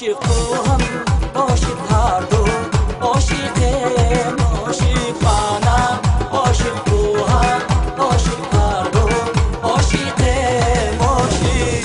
عاشق تو هم عاشق هر دو عاشقیم عاشق منم عاشق تو هم عاشق هر دو عاشقیم عاشق.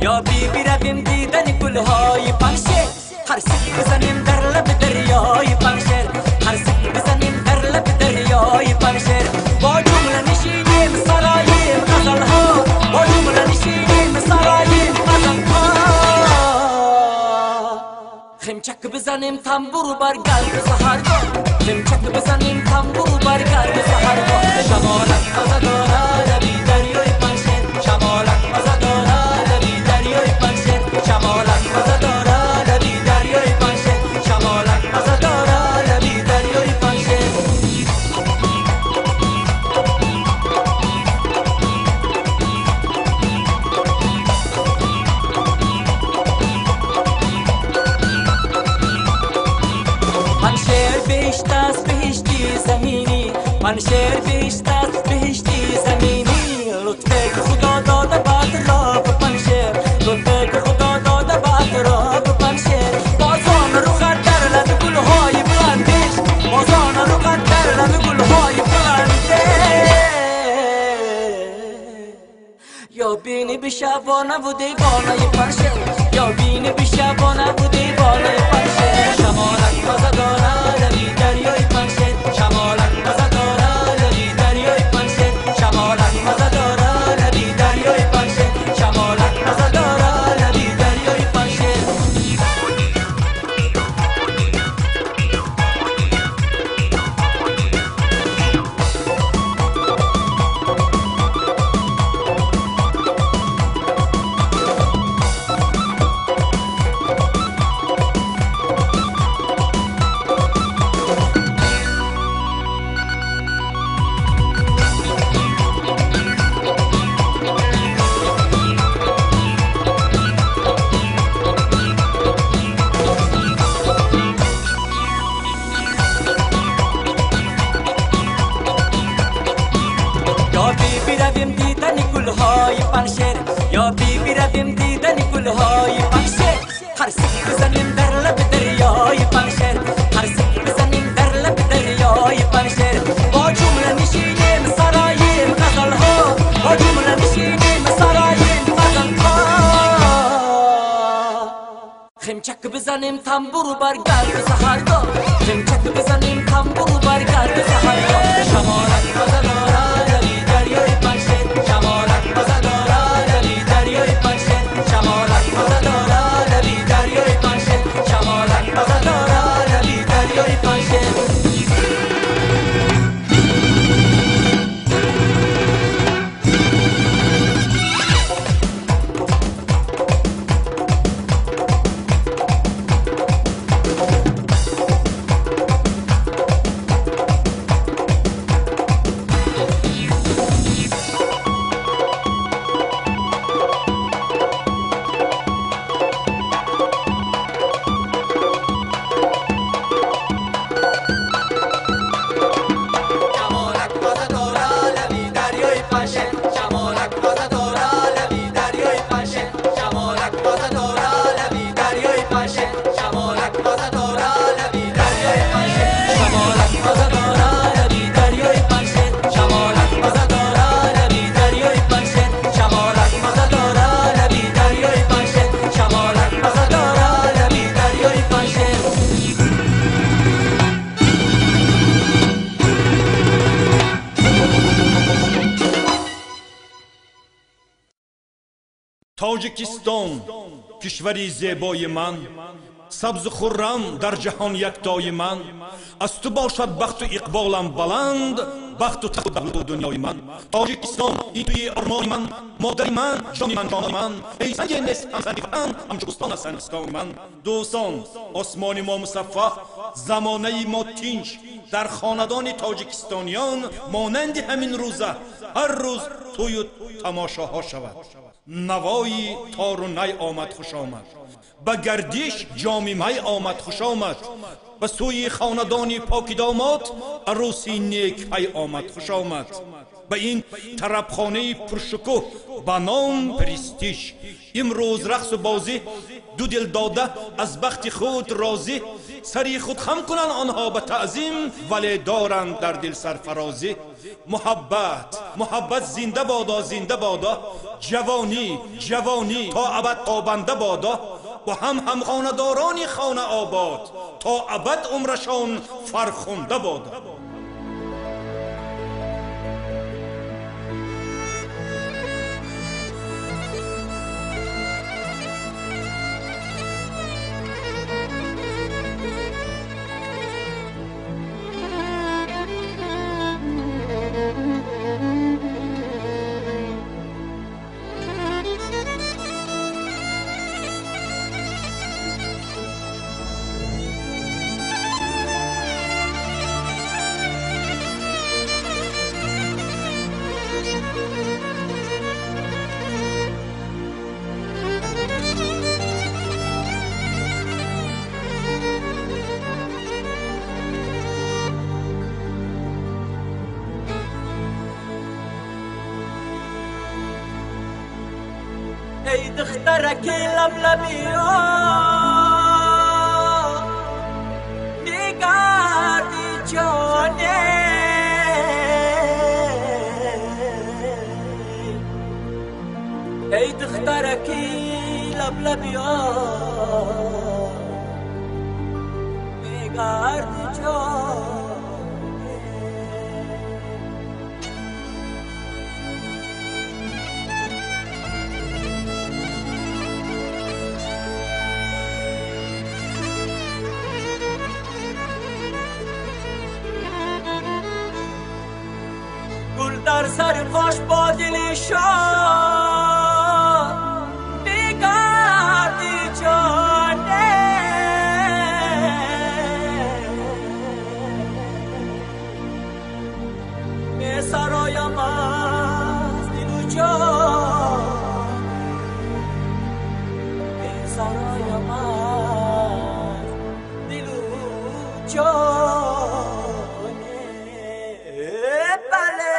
یا بی بی رویم دیدن گلهای پنجشیر، هر سک بزنیم در لب دریای پنجشیر، هر سک بزنیم در لب دریای پنجشیر. با جمله نشینیم سراییم غزلها، با جمله نشینیم سراییم غزلها. خمچک بزنیم تنبور بر گرد سحرگاه، خمچک بزنیم تنبور بر گرد سحرگاه. شمالک مزه دارد لبی دریای پنجشیر، شمالک مزه دارد لبی دریای پنجشیر، شمالک مزه دارد لبی دریای پنجشیر، شمالک مزه دارد لبی دریای پنجشیر. پنجشیر بهشت است بهشتی زمینی، پنجشیر بهشت است بهشتی زمینی. لطفه که خدا داده بعد را به پنجشیر، لطفه که خدا داده بعد را به پنجشیر. بازان رو در لب گلهای بلندش، بازان رو در لب گلهای بلندش. یا بینی بشوانه و دیوانه پنجشیر، یا بینی بشوانه و دیوانه پنجشیر. شمالک مزه دارد لبی دریای پنجشیر، شمالک مزه دارد لبی دریای پنجشیر، شمالک مزه دارد لبی دریای پنجشیر، شمالک مزه دارد لبی دریای پنجشیر. یا بی بی رویم دیدن گلهای پنجشیر، هر سک بزنیم در لب دریای پنجشیر، هر سک بزنیم در لب دریای پنجشیر. با جمله نشینیم سراییم غزلها، با جمله نشینیم سراییم غزلها. خمچک بزنیم تنبور بر گرد سحرگاه، خمچک بزنیم تنبور بر گرد سحرگاه. شمالک مزه دارد لبی دریای پنجشیر، شمالک مزه دارد لبی دریای پنجشیر، شمالک مزه دارد لبی دریای پنجشیر، شمالک مزه دارد لبی دریای پنجشیر. Тоҷикистон, кишвари зебои ман, Сабзу хуррам дар ҷаҳон яктои ман, аз ту бошад бахту иқболам баланд, бахту тахту давлату дунёи ман. Тоҷикистон ин туи ормони ман, модари ман, ҷони ман, ҷони ман. Эй санге нест ҳамсанги ватан, ҳамчу бӯстон аст санистони ман. Дӯстон, осмони мо мусаффо, замонаи мо тинҷ, дар хонадони тоҷикистониён монанди ҳамин рӯза ҳар рӯз тӯю тамошоҳо шавад. Навои тору най омад хуш омад, ба гардиш ҷоми май омад хуш омад, ба сӯи хонадони поки домод арӯси некпай омад хуш омад. Ба ин тарабхонаи пуршукӯҳ ба ном Престиж имрӯз рақсу бозӣ, ду дил дода аз бахти худ розӣ, сари худ хам кунанд онҳо ба таъзим, вале доранд дар дил сарфарозӣ. Муҳаббат, муҳаббат зинда бодо, зинда бодо, ҷавонӣ, ҷавонӣ то абад тобанда бодо, бо ҳам ҳамхонадорони хона обод, то абад умрашон фархунда бодо. ای دخترک لبلبی میگردی جانه، ای دخترک لبلبی میگردی جانه. در سر خوش با دل شاد میگردی جانه، می سرایم از دل و جان، می سرایم از دل و جان. بله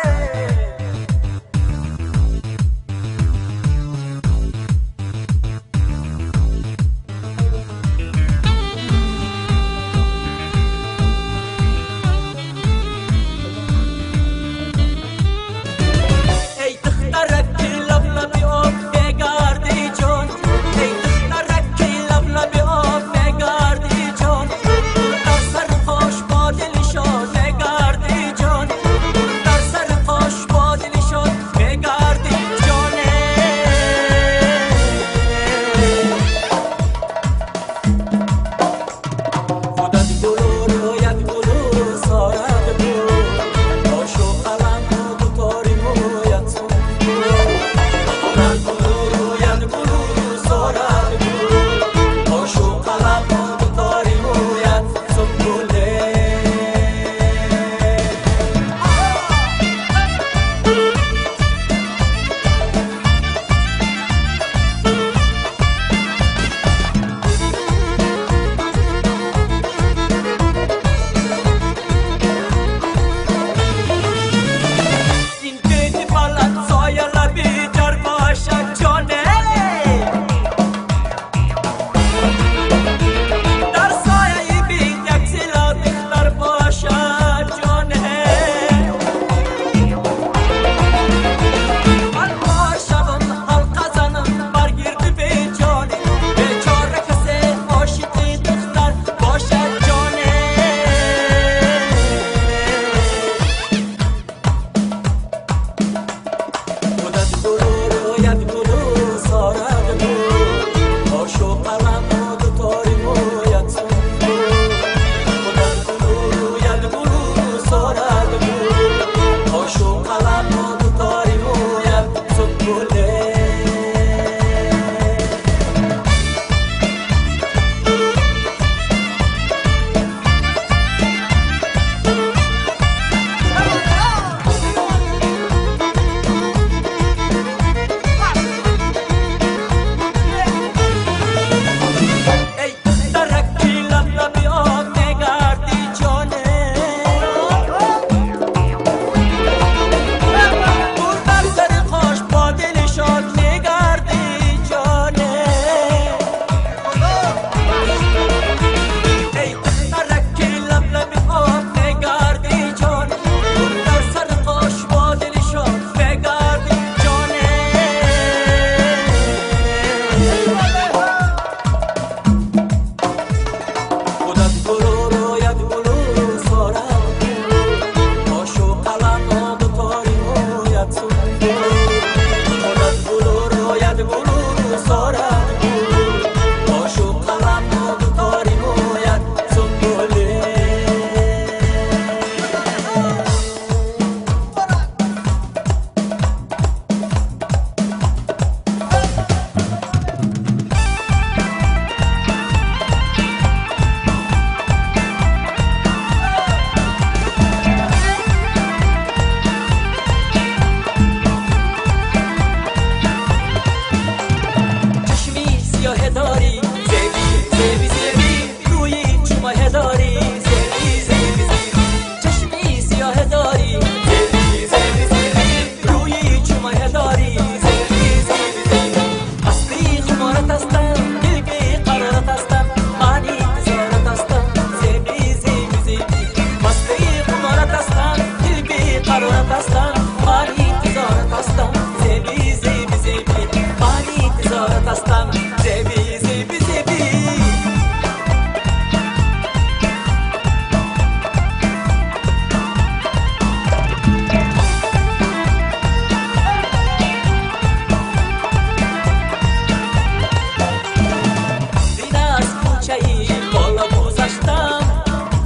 گذشتم،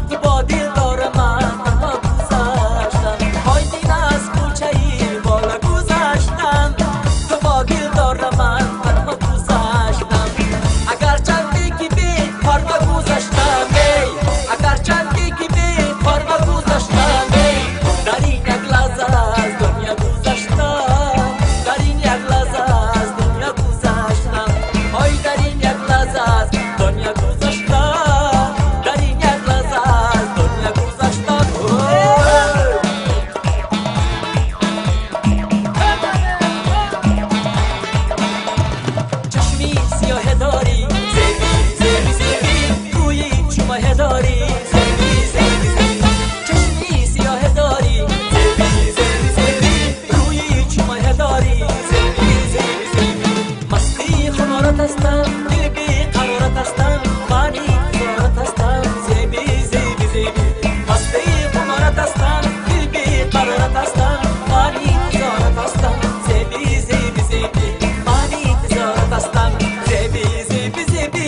تو با دلدار من تنها گذشتم. آیدین از کوچه بالا گذشتم، تو با دلدار من تنها گذشتم. اگر چندی که بی پروا گذشتم، ای اگر چندی که بی پروا گذشتم، ای در این یک لحظه از دنیا گذشتم، در این یک لحظه از دنیا گذشتم. آی در این یک لحظه از دنیا گذشتم، در این یک لحظه از دنیا گذشتم. چشمی سیاه داری زیبی زیبی زیبی، روی چومه داری زیبی زیبی زیبی. چشمی سیاه داری زیبی زیبی زیبی، روی چومه داری زیبی زیبی زیبی. مستی خمارت هستم، دل بی قرارت هستم، من انتظارت هستم زیبی زیبی زیبی. مستی خمارت هستم، دل بی قرارت هستم، من انتظارت هستم زیبی زیبی زیبی. من انتظارت هستم زیبی زیبی زیبی.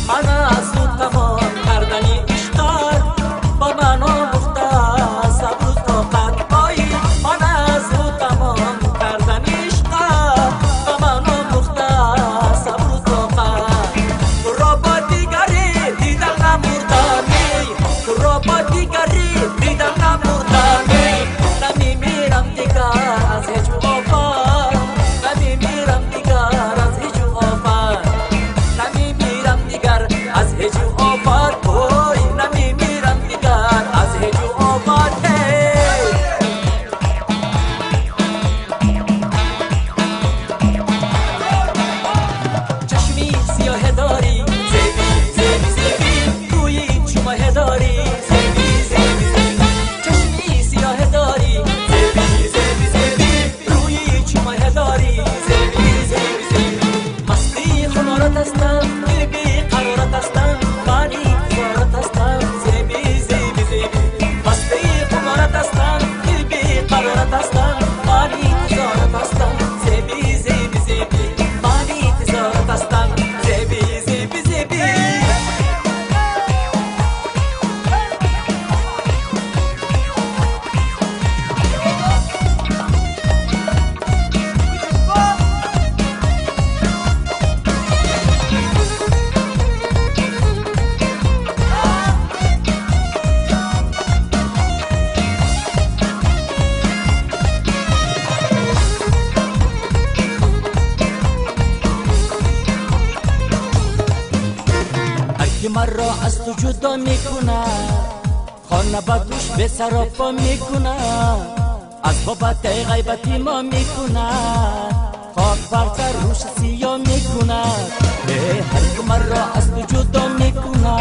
من از تو تمام کردنی عشقت، با من آموخته صبر و طاقت. آی من از تو تمام کردنی عشقت، با من آموخته صبر و طاقت. تو را با دیگری دیدم نمردم، ای تو را با دیگری دیدم نمردم. ای نمیمیرم دیگر از هیچ آفت، نمیمیرم دیگر از هیچ آفت، نمیمیرم دیگر از هیچ آفت. اوی نمیمیرم دیگر از هیچ آفت. چشمی سیاه داری زیبی زیبی زیبی، روی چومه داری زیبی زیبی زیبی. چشمی سیاه داری زیبی زیبی زیبی، روی چومه داری زیبی زیبی زیبی. مستی خمارت هستم، دل بی قرارت هستم، من انتظارت هستم زیبی زیبی زیبی. مستی خمارت هستم، دل بی قرارت هستم، من انتظارت هستم زیبی زیبی زیبی. من انتظارت هستم زیبی زیبی زیبی. هر کی مرا از تو جدا میکنه، خانه به دوش به سراپا میکنه، از بابت غیبتی ما میکنه، خاک بر سر روش سیاه میکنه. هر کی مرا از تو جدا میکنه،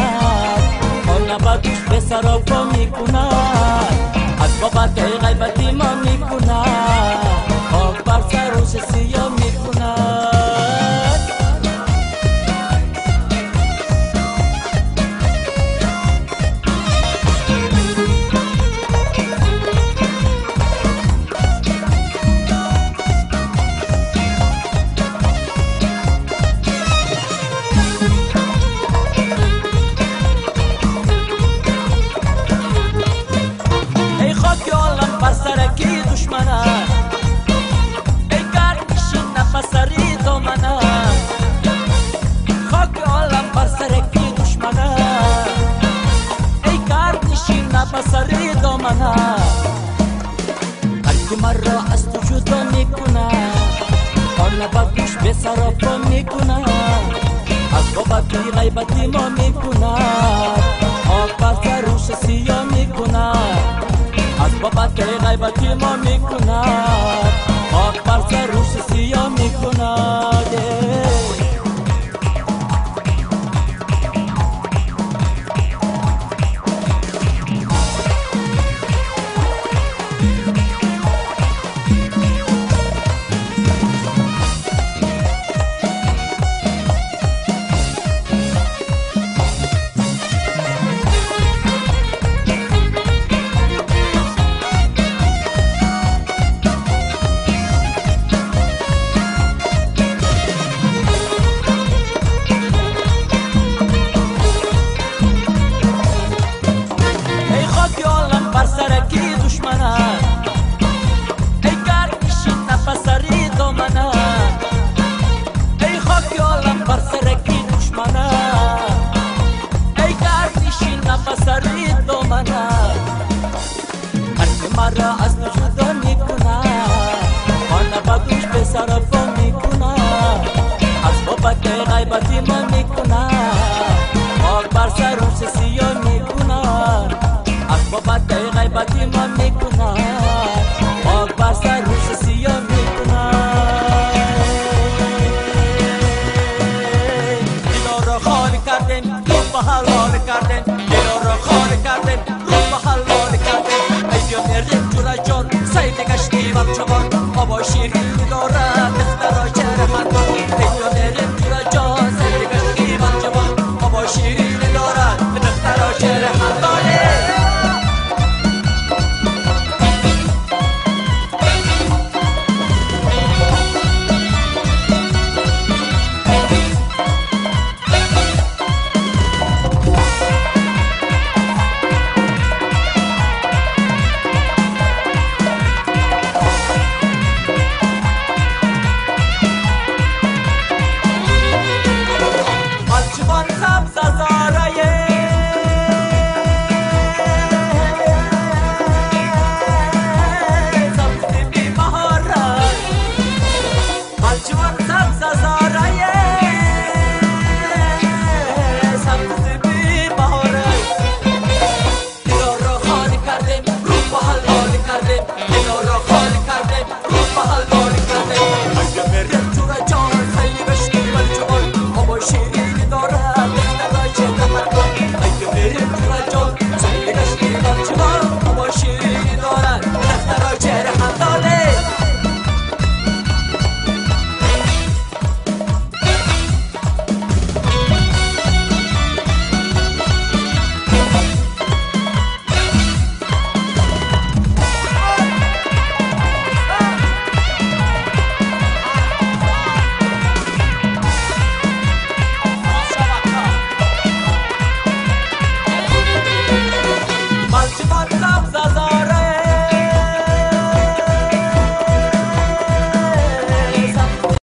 خانه به دوش به سراپا میکنه، از بابت غیبتی ما میکنه، خاک بر سر روش سیاه میکنه. ای خاک عالم بر سرکی دشمنه، ای گردشین نفسری دامنه. خاک عالم بر سرکی دشمنه، ای گردشین نفسری دامنه. هر کی مرا از تو جدا میکنه، خانه به دوش به سراپا میکنه، از بابت غیبتی ما میکنه، خاک بر سر روش سیاه میکنه، از بابت غیبتی ما میکند، خاک بر سر روش سیاه میکند. Маро аз ту ҷудо мекунад, хона ба гӯш бесарафо мекунад, аз бобати ғайбати мо мекунад, хок бар сарум сиёҳ.